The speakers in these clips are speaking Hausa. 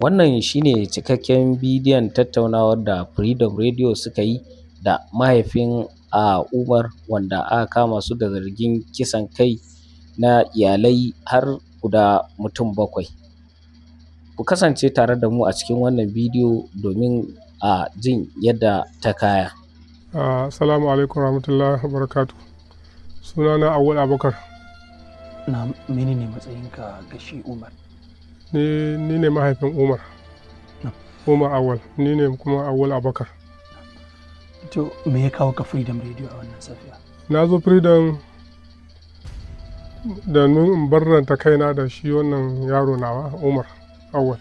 Wannan shine cikakken bidiyon tattaunawar da Freedom Radio suka yi da mahaifin a Umar, wanda aka kama su da zargin kisan kai na iyalai har guda mutum 7. Ku kasance tare da mu a cikin wannan bidiyo domin a jin yadda ta kaya. Assalamu alaikum warahmatullahi wabarakatuh. Sunana Awwal Abubakar. Na menene matsayinka ga shi Umar? Ni ne mahaifin Umar. Umar Awwal, ni ne kuma Awwal Abubakar. To, me ya kawo ka Freedom Radio a wannan safiya? Na zo Freedom da in barranta kaina da shi wannan yaro nawa Umar Awwal.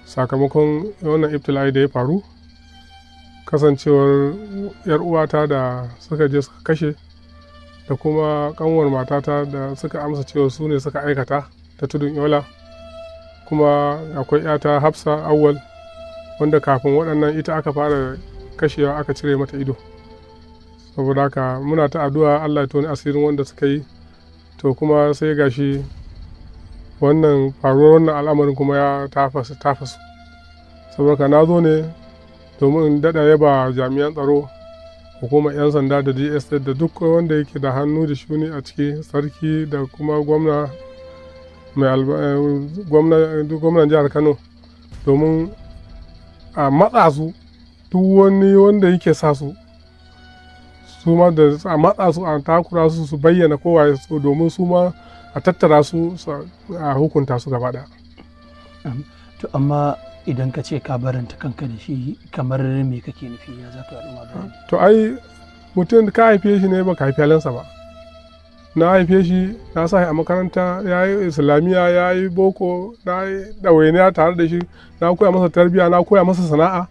Sakamakon wannan ibtila'i da ya faru, kasancewar 'yar uwata da suka je suka kashe da kuma kanwar matata da suka amsa cewa su ne suka aikata ta Tudun Yola. Kuma akwai 'yata Hafsa Awwal, wanda kafin waɗannan ita aka fara kashewa, aka cire mata ido. Saboda haka muna ta addu'a Allah ya toni asirin wanda suka yi. To, kuma sai gashi wannan faruwar wannan al'amarin kuma ya tafasu tafasu. Saboda haka na zo ne domin in daɗa yaba jami'an tsaro, hukumar 'yan sanda da DSS da duk wanda yake da hannu da shuni a ciki, sarki da kuma gwamna mai gwamnan jihar Kano, domin a matsa su, duk wani wanda yake sa su, su ma da a matsa su, a takura su, su bayyana kowa su, domin su ma a tattara su a hukunta su gaba ɗaya. To, amma idan ka ce ka baranta kanka da shi, kamar me kake nufi? Ya za ka yi al'umma bayani? To, ai mutum ka haife shi ne, ba ka haifi halinsa ba. Na haife shi, na sa shi a makaranta, ya yi Islamiyya, ya yi boko, na yi ɗawainiya tare da shi, na koya masa tarbiyya, na koya masa sana'a,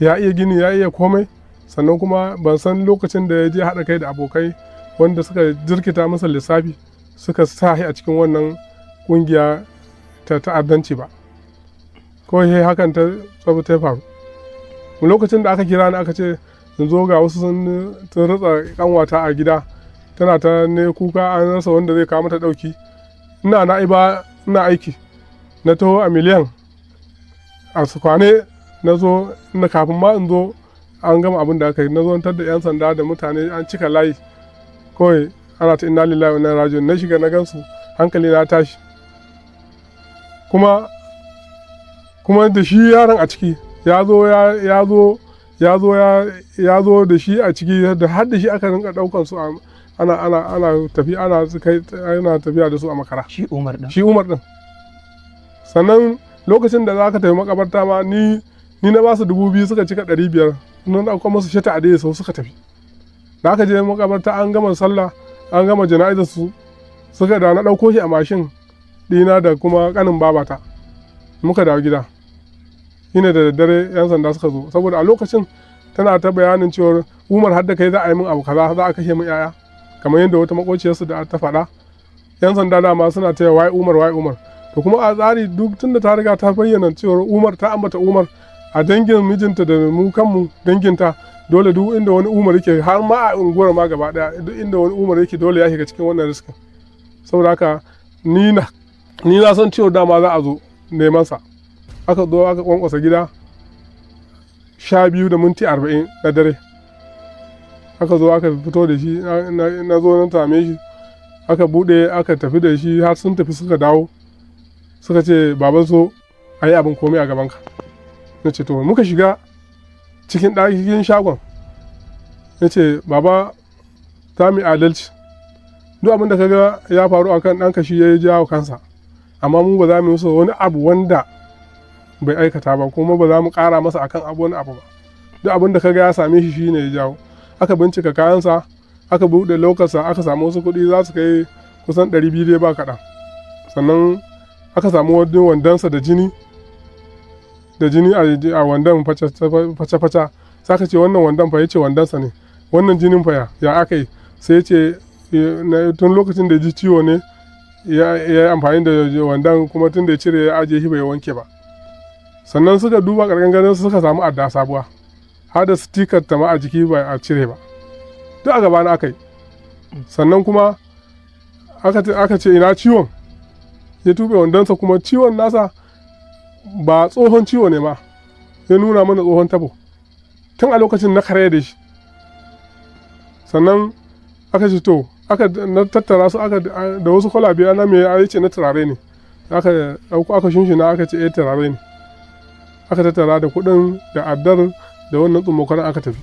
ya iya gini, ya iya komai. Sannan kuma ban san lokacin da ya je haɗa kai da abokai wanda suka jirkita masa lissafi, suka sa shi a cikin wannan ƙungiya ta ta'addanci ba. Kawai sai hakan ta ta faru. Lokacin da aka kira ni aka ce in zo, ga wasu sun ratsa kanwata a gida, tana ta ne kuka, an rasa wanda zai kawo mata ɗauki. Ina na iba ina aiki, na taho a miliyan a kwane na zo. Na kafin ma in zo an gama abin da aka yi. Na zo da 'yan sanda da mutane an cika layi, kawai ana ta inna lillahi wa inna raji'un. Na shiga na gansu, hankali na tashi. Kuma da shi yaron a ciki, ya zo ya zo ya zo ya zo da shi a ciki, da har da shi aka rinka daukan su, ana tafi ana kai ana tafiya da su a makara. Shi Umar din? Shi Umar din. Sannan lokacin da za ka tafi makabarta ma, ni na ba su 2,000, suka cika 500, na ɗauko musu shata a sau suka tafi. Da aka je makabarta, an gama sallah, an gama jana'izar su, suka da na ɗauko shi a mashin ɗina da kuma ƙanin babata, muka dawo gida. Shine da daddare 'yan sanda suka zo, saboda a lokacin tana ta bayanin cewar, "Umar, har da kai za a yi min abu kaza, za a kashe min yaya," kamar yadda wata makociyarsu da ta faɗa. 'Yan sanda dama suna taya, "Wai Umar, wai Umar." To, kuma a tsari duk tunda ta riga ta bayyana cewar Umar, ta ambata Umar a dangin mijinta da mu kanmu danginta, dole duk inda wani Umar yake, har ma a unguwar ma gaba daya, duk inda wani Umar yake, dole ya shiga cikin wannan riskin. Saboda haka ni na san cewa dama za a zo neman sa. Aka zo aka kwankwasa gida 12:40 na dare. Aka zo aka fito da shi. Na zo na same shi, aka bude, aka tafi da shi. Har sun tafi suka dawo, suka ce, "Baban, so a yi abin komai a gabanka." Na ce, "To." Muka shiga cikin ɗakin shagon. Na ce, "Baba, za mu yi adalci. Duk abin da ka ga ya faru akan ɗanka, shi ya jawo kansa, amma mu ba za mu yi masa wani abu wanda bai aikata ba, kuma ba za mu ƙara masa akan abu wani abu ba. Duk abin da ka ga ya same shi, shine ya jawo." Aka bincika kayansa, aka buɗe lokarsa, aka samu wasu kuɗi za su kai kusan 200 dai ba kaɗan. Sannan aka samu wani wandonsa da jini, da jini a wandon face-face. Sai aka ce, "Wannan wandon fa?" Ya ce wandonsa ne. "Wannan jinin fa, ya aka yi?" Sai ya ce tun lokacin da ya ji ciwo ne ya yi amfani da wandon, kuma tun da ya cire ya ajiye shi bai wanke ba. Sannan suka duba ƙarƙashin gadon, suka samu adda sabuwa, har da sticker ta ma a jiki, ba a cire ba. Duk a gabana aka yi. Sannan kuma aka ce, "Ina ciwon?" Ya tuɓe wandonsa, kuma ciwon nasa Ba tsohon ciwo ne ma, ya nuna mana tsohon tabo. Tun a lokacin na karaya da shi. Sannan aka ce to, aka na tattara su, aka da wasu kwalabe ana mai ya ce na turare ne. Aka ɗauko, aka shunshuna, aka ce eh, turare ne. Aka tattara da kuɗin da addar da wannan tsummokaran, aka tafi.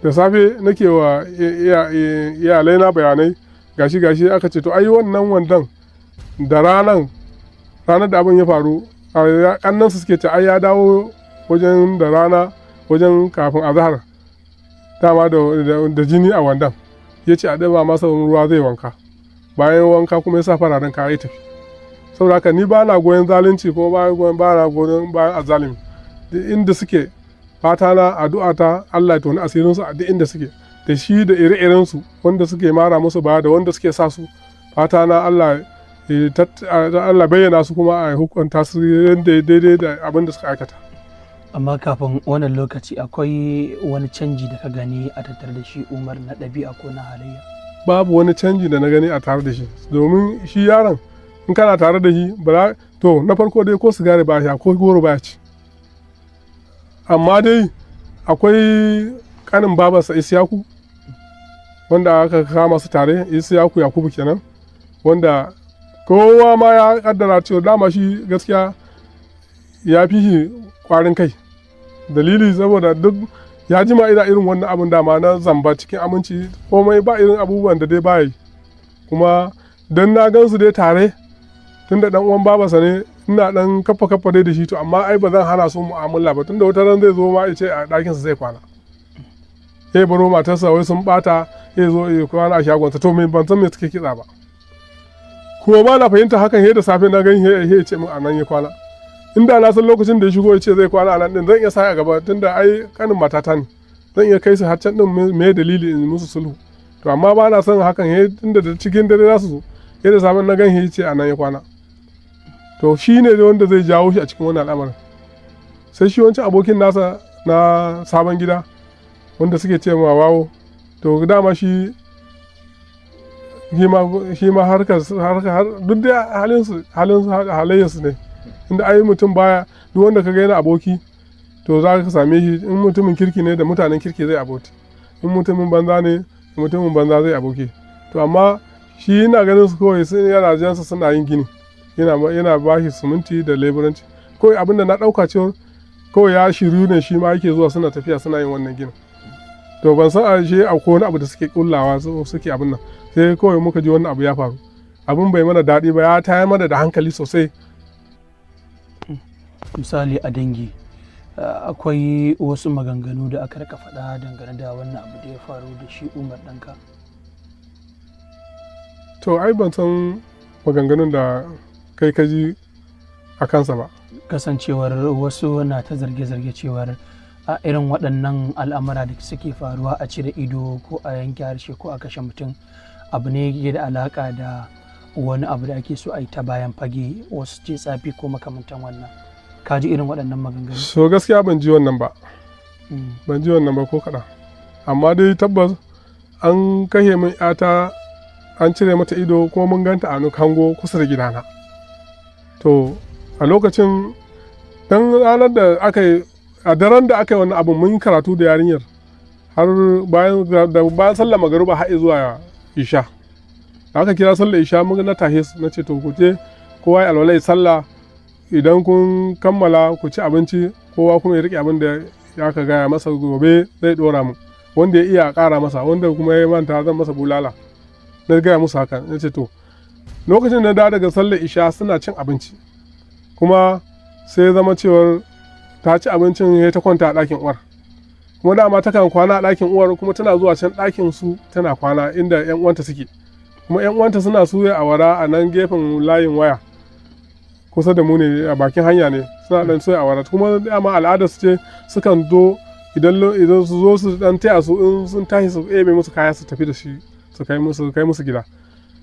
Da safe nake wa iyalai na bayanai, gashi gashi. Aka ce to, ai wannan wandan da ranan, ranar da abin ya faru, kannan su suke ce ai ya dawo wajen da rana, wajen kafin azahar dama, da jini a wandan. Ya ce a ɗaba masa ruwa zai wanka. Bayan wanka kuma ya sa fararen kaya ya tafi. Saboda haka ni ba na goyon zalunci, kuma ba na goyon bayan azzalumi. Duk inda suke, fata na, addu'a ta, Allah ya toni asirin su a duk inda suke, da shi da ire-iren su wanda suke mara musu baya da wanda suke sa su. Fata na, Allah bayyana su kuma a hukunta su yadda daidai da abin da suka aikata. Amma kafin wannan lokaci, akwai wani canji da ka gani a tattare da shi Umar na ɗabi'a ko na halayya? Babu wani canji da na gani a tare da shi, domin shi yaron in kana tare da shi ba, to na farko dai ko sigari ba sha, ko goro ba ci. Amma dai akwai kanin babarsa Isiyaku wanda aka kama su tare, Isiyaku Yakubu kenan, wanda kowa ma ya kaddara cewa dama shi gaskiya ya fi shi kwarin kai. Dalili, saboda duk ya jima ina irin wannan abin dama na zamba cikin aminci, komai ba irin abubuwan da dai ba yi. Kuma don na gan su dai tare, tunda dan uwan babarsa ne, ina dan kafa kafa dai da shi. To amma ai ba zan hana su mu'amala ba, tunda wata ran zai zo ma ya ce a ɗakinsa zai kwana, ya baro matarsa wai sun bata, ya zo ya kwana a shagonsa. To me, ban san me suke kitsa ba, kuma ba na fahimta hakan. Da safe na gan ya ce min a nan ya kwana. Inda na san lokacin da ya shigo ya ce zai kwana a nan din, zan iya sa a gaba, tunda ai kanin matata ne, zan iya kai su har can din, me dalili, in musu sulhu. To amma ba na son hakan, tunda da cikin dare za su zo. Da safe na gan ya ce a nan ya kwana. To shi ne wanda zai jawo shi a cikin wannan al'amarin. Sai shi wancan abokin nasa na sabon gida wanda suke ce ma Wawo. To dama shi ma harkar duk da halinsu, halin halayyarsu ne. Inda ai mutum baya, duk wanda ka ga yana aboki, to za ka same shi in mutumin kirki ne, da mutanen kirki zai aboki, in mutumin banza ne, da mutumin banza zai aboki. To amma shi yana ganin su kawai sun yana jansa suna yin gini, yana ba shi siminti da leburanci. Kawai abin da na ɗauka cewa kawai ya shiryu ne, shi ma yake zuwa suna tafiya suna yin wannan ginin. To ban san a shi akwai wani abu da suke kullawa, suke abin nan. Sai kawai muka ji wannan abu ya faru. Abin bai mana daɗi ba, ya tayar mana da hankali sosai. Misali, a dangi akwai wasu maganganu da aka rika faɗa dangane da wannan abu da ya faru da shi Umar ɗanka? To ai ban san maganganun da kai ka ji a kansa ba. Kasancewar wasu na ta zarge-zarge cewar a irin waɗannan al'amura da suke faruwa, a cire ido ko a yanke harshe ko a kashe mutum, abu ne ke da alaƙa da wani abu da ake so a yi ta bayan fage, wasu ce tsafi ko makamantan wannan. Ka ji irin waɗannan maganganu? So gaskiya ban ji wannan ba. Ban ji wannan ba ko kaɗan. Amma dai tabbas an kashe min 'yata, an cire mata ido, kuma mun ganta a kango kusa da gidana. To a lokacin dan ranar da aka yi, a daren da aka yi wannan abun, mun yi karatu da yarinyar har bayan da bayan sallar magariba har zuwa isha. Da aka kira sallar isha, mun na tashe su, na ce to, ku je kowa ya alwala ya sallah. Idan kun kammala, ku ci abinci, kowa kuma ya rike abin da ya ka gaya masa, gobe zai dora mu. Wanda ya iya, a ƙara masa, wanda kuma ya manta, zan masa bulala. Na gaya musu haka. Na ce to, lokacin da daga sallar isha suna cin abinci, kuma sai ya zama cewar ta ci abincin, ya ta kwanta a ɗakin uwar. Kuma dama takan kwana a ɗakin uwar, kuma tana zuwa can ɗakin su tana kwana inda yan uwanta suke. Kuma yan uwanta suna suya awara a nan gefen layin waya, kusa da mu ne, a bakin hanya ne, suna dan soya awara. Kuma dama al'adar su ce, sukan zo idan su zo su dan taya su, in sun tashi su ebe musu kaya su tafi da shi, su kai musu gida.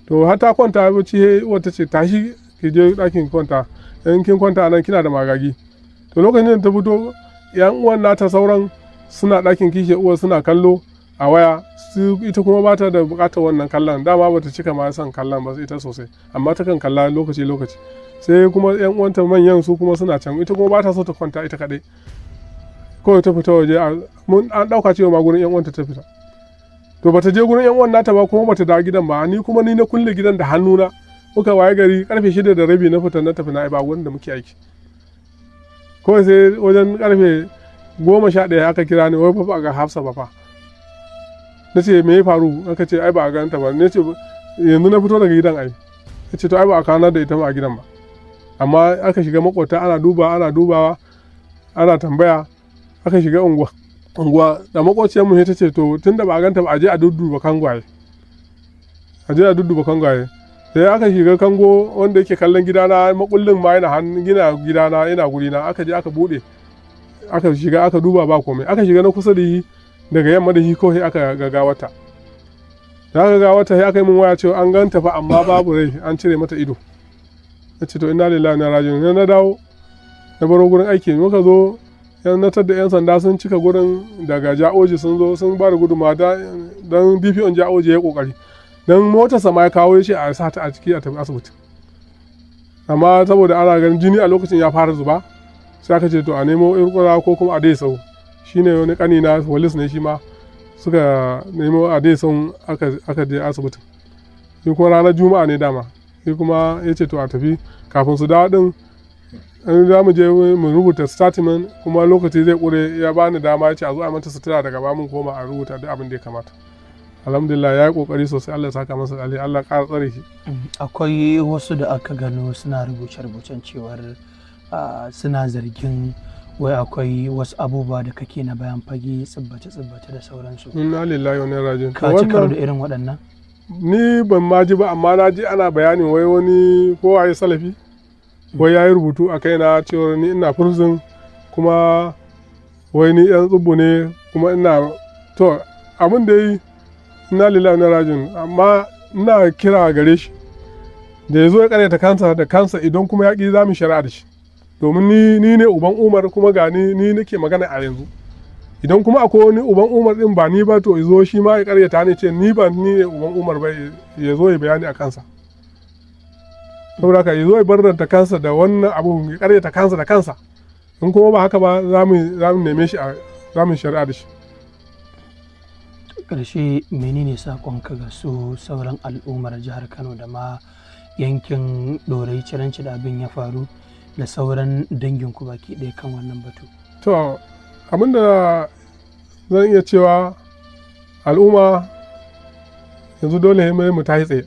To har ta kwanta bacci, uwar ta ce, "Tashi ki je ɗakin ki kwanta, in kin kwanta nan kina da magagi." To lokacin da ta fito, yan uwan nata sauran suna ɗakin kishe uwar suna kallo. a waya. Su ita kuma ba ta da bukatar wannan kallon, dama ba ta cika ma son kallon ba ita sosai, amma takan kalla lokaci lokaci. Sai kuma yan uwanta manyan su kuma suna can, ita kuma ba ta so ta kwanta ita kaɗai. Kawai ta fita waje, mun an ɗauka cewa ma gurin yan uwanta ta fita. To, bata je gurin yan uwan nata ba, kuma bata dawo gidan ba. Ni kuma ni na kulle gidan da hannuna. Muka waye gari karfe 6:30 na fita, na tafi na ba gurin da muke aiki. Kawai sai wajen karfe 11 aka kira ni, wai fa ga Hafsa ba fa. Na ce, "Me ya faru?" Aka ce, "Ai ba a ganta ba." Na ce, "Yanzu na fito daga gidan ai." Na ce, "To, ai ba a kwana da ita ma a gidan ba." Amma aka shiga makwabta ana duba, ana dubawa, ana tambaya. Aka shiga unguwa unguwa da makwabciyar mu ta ce, "To, tunda ba a ganta ba, a je a dudduba kangwaye, a je a dudduba kangwaye." Sai aka shiga kango wanda yake kallon gidana, makullin ma yana hannun gina gidana, yana gurina. Aka je aka bude, aka shiga aka duba, ba komai. Aka shiga na kusa da shi, daga yamma da shi, kawai aka ga gawarta. Da aka ga wata, sai aka yi min waya cewa an ganta fa, amma babu rai, an cire mata ido. Na ce, "To, inna lillahi wa inna ilaihi raji'un." Na dawo, na baro gurin aiki, muka zo yan da yan sanda sun cika gurin daga Ja'oji, sun zo sun ba da gudunmawa don DPO Ja'oji ya kokari, don motarsa ma ya kawo, ya ce a sa ta a ciki a tafi asibiti. Amma saboda ana ganin jini a lokacin ya fara zuba, sai aka ce to, a nemo irkura ko kuma a dai sau. Shine wani kani na walis ne shi ma, suka nemo a dai sau, aka je asibitin. Shi kuma ranar Juma'a ne dama. Shi kuma ya ce to, a tafi. Kafin su dawo din, in za mu je mu rubuta statement, kuma lokaci zai kure. Ya bani dama, ya ce a zo a mata sutura, daga ba mun koma a rubuta duk abin da ya kamata. Alhamdulillah, ya yi kokari sosai. Allah ya saka masa alheri, Allah ƙara tsare shi. Akwai wasu da aka gano suna rubuce-rubucen cewar suna zargin wai akwai wasu abubuwa da kake na bayan fage, tsibbace-tsibbace da sauransu. Inna lillahi wa inna ilaihi raji'un. Ka ci karo da irin waɗannan? Ni ban ma ji ba, amma na ji ana bayanin wai wani ko waye salafi wai ya yi rubutu a kaina cewar ni ina prison, kuma wai ni yan tsubbu ne, kuma ina to abin da yi. Inna lillahi wa inna raji'un. Amma ina kira gare shi da ya zo ya karyata kansa da kansa. Idan kuma ya ƙi, za mu shari'a da shi, domin ni ne uban Umar, kuma ga ni ni nake magana a yanzu. Idan kuma akwai wani uban Umar din ba ni ba, to ya zo shi ma ya karyata ne, ce ni ba ni ne uban Umar ba, ya zo ya bayani a kansa. Saboda haka ya zo ya barranta kansa da wannan abu, ya karyata kansa da kansa. In kuma ba haka ba, za mu neme shi a za mu shari'a da shi. Ƙarshe, menene saƙonka ga su sauran al'ummar jihar Kano da ma yankin Ɗorayi Ciranci da abin ya faru, da sauran danginku baki ɗaya kan wannan batu? To, abinda zan iya cewa al'umma yanzu, dole ne mu tashi tsaye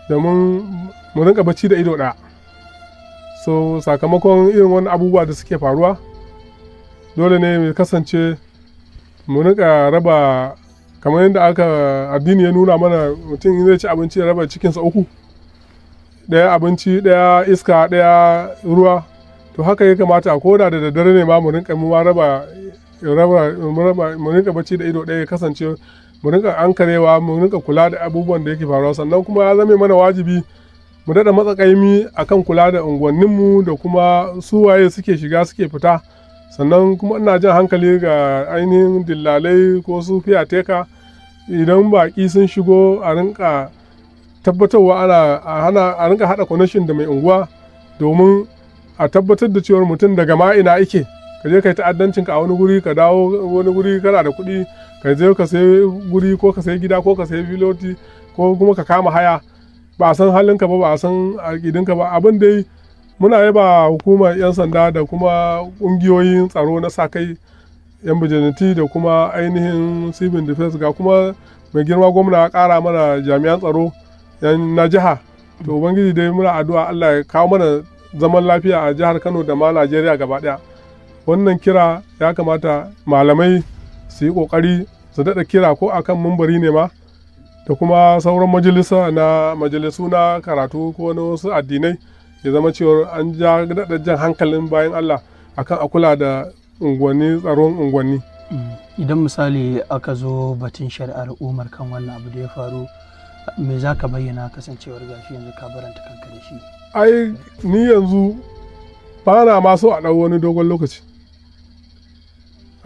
domin mu rinka bacci da ido ɗaya. So sakamakon irin wani abubuwa da suke faruwa, dole ne mu kasance mu rinka raba, kamar yadda aka addini ya nuna mana, mutum zai ci abinci ya raba cikinsa uku: ɗaya abinci, ɗaya iska, ɗaya ruwa. To, haka ya kamata a koda da daddare ne ma mu rinka mu ma raba raba mu rinka bacci da ido ɗaya, ya kasance mu rinka ankarewa, mu rinka kula da abubuwan da yake faruwa. Sannan kuma ya zame mana wajibi mu daɗa matsa ƙaimi akan kula da unguwanninmu da kuma su waye suke shiga suke fita. Sannan kuma ina jan hankali ga ainihin dillalai ko su fiyateka, idan baƙi sun shigo, a rinka tabbatarwa ana hana a rinka haɗa connection da mai unguwa, domin a tabbatar da cewar mutum daga ma ina ike. Ka je ka yi ta'addancin ka a wani guri, ka dawo wani guri kana da kuɗi, ka je ka sayi guri ko ka sayi gida ko ka sayi filoti ko kuma ka kama haya, ba a san halinka ba, ba a san aƙidinka ba. Abin dai muna yaba hukumar 'yan sanda da kuma ƙungiyoyin tsaro na sa kai, 'yan vigilante da kuma ainihin civil defense, ga kuma mai girma gwamna ya ƙara mana jami'an tsaro na jiha. To, Ubangiji dai muna addu'a Allah ya kawo mana zaman lafiya a jihar Kano da ma Najeriya gaba ɗaya. Wannan kira ya kamata malamai su yi ƙoƙari su daɗa kira, ko akan mumbari ne ma, da kuma sauran majalisa na majalisu na karatu ko na wasu addinai, ya zama cewar an ja daɗa jan hankalin bayan Allah akan a kula da unguwanni, tsaron unguwanni. Idan misali aka zo batun shari'ar Umar kan wannan abu da ya faru, me za ka bayyana, kasancewar gashi yanzu ka baranta kanka da shi? Ai ni yanzu ba na ma so a ɗau wani dogon lokaci.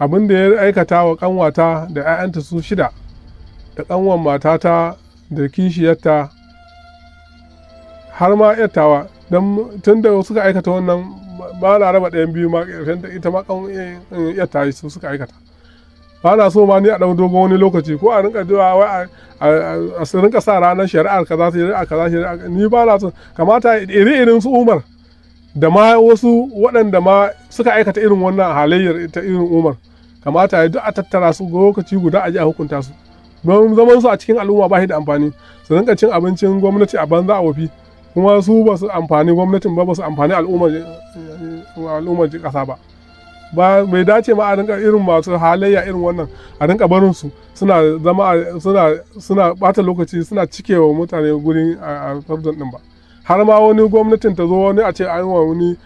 Abin da ya aikata wa kanwata da 'ya'yanta su shida, da kanwan matata da kishiyarta, har ma yattawa, don tun da suka aikata wannan ba na raba ɗayan biyu ma, ita ma kan yattawa su suka aikata. Ba na so ma ni a ɗau dogon wani lokaci ko a rinka zuwa wai a rinka sa ranar shari'ar kaza, shari'ar kaza, shari'ar. Ni ba na so. Kamata iri-irin su Umar da ma wasu waɗanda ma suka aikata irin wannan halayyar ta irin Umar, kamata ya duk a tattara su lokaci guda a ji a hukunta su, don zaman su a cikin al'umma ba shi da amfani. Su rinka cin abincin gwamnati a banza a wofi, kuma su ba su amfani gwamnatin ba, ba su amfani al'ummar ƙasa ba. Ba bai dace ma a rinka irin masu halayya irin wannan a rinka barin su suna zama suna bata lokaci, suna cikewa mutane gurin a prison din ba. Har ma wani gwamnatin ta zo, wani a ce an wa wani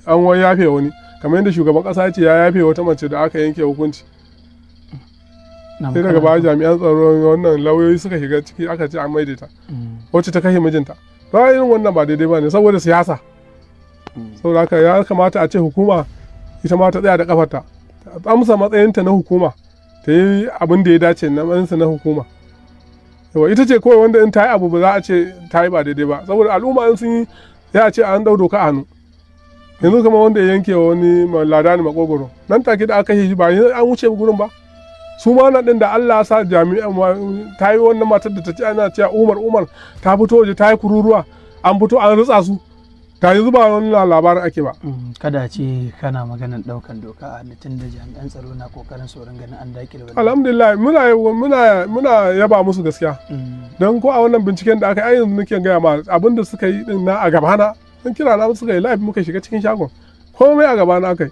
an wani yafe wani, kamar yadda shugaban kasa ya ce ya yafe wata mace da aka yanke hukunci. Sai daga baya jami'an tsaro, wannan lauyoyi suka shiga ciki, aka ce an maidaita wacce ta kashe mijinta. Ba irin wannan ba daidai ba ne saboda siyasa. Saboda haka ya kamata a ce hukuma ita ma ta tsaya da kafarta, ta amsa matsayinta na hukuma, ta yi abin da ya dace na matsayinsa na hukuma. Yawa ita ce kawai wanda in ta yi abu ba za a ce ta yi ba daidai ba, saboda al'umma in sun yi ya a ce an dau doka a hannu. Yanzu kamar wanda ya yanke wa wani ladani makogoro nan take da aka kashe shi, ba an wuce gurin ba. Su ma nan din da Allah sa jami'an ta yi wannan matar da ta ce ana cewa Umar Umar, ta fito waje ta yi kururuwa, an fito an ritsa su, ta yanzu ba wannan labarin ake ba. Kada ce kana maganar daukan doka a hannu, tun da jami'an tsaro na kokarin saurin ganin an dakile wannan. Alhamdulillah, muna yaba musu gaskiya, don ko a wannan binciken da aka yi yanzu nake gaya ma, abin da suka yi din na a gabana sun kira na suka yi live, muka shiga cikin shagon, komai a gabana aka yi.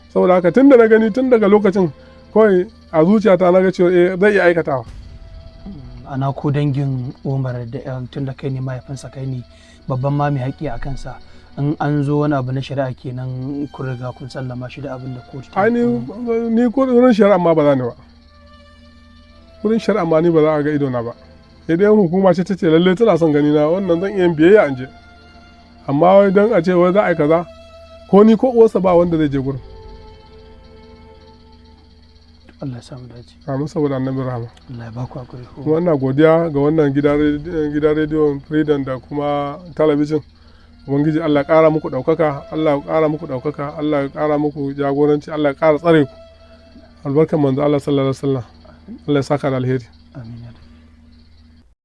Saboda haka tun da na gani, tun daga lokacin kawai a zuciyata na ga cewa eh, zai iya aikatawa. Ana ko dangin Umar da tun da kai ne mahaifinsa, kai ne babban ma mai haƙƙi a kansa, in an zo wani abu na shari'a kenan kun riga kun sallama shi da abin da kotu ta Ai ni ko wurin shari'a ma ba za ni ba. Wurin shari'a ma ni ba za a ga ido na ba. Sai dai hukuma ce ta ce lalle tana son gani na, wannan zan iya yin biyayya in je. Amma wai dan a ce wai za a yi kaza, ko ni ko uwarsa ba wanda zai je gurin. Allah ya samu dace. Amin, saboda Annabi rahama. Allah ya ba ku hakuri. Kuma ina godiya ga wannan gidan rediyon Freedom da kuma talabijin. Ubangiji Allah ya ƙara muku ɗaukaka, Allah ya ƙara muku ɗaukaka, Allah ya ƙara muku jagoranci, Allah ya ƙara tsare ku, albarkan Manzo Allah sallallahu alaihi wasallam. Allah ya saka da alheri. Amin.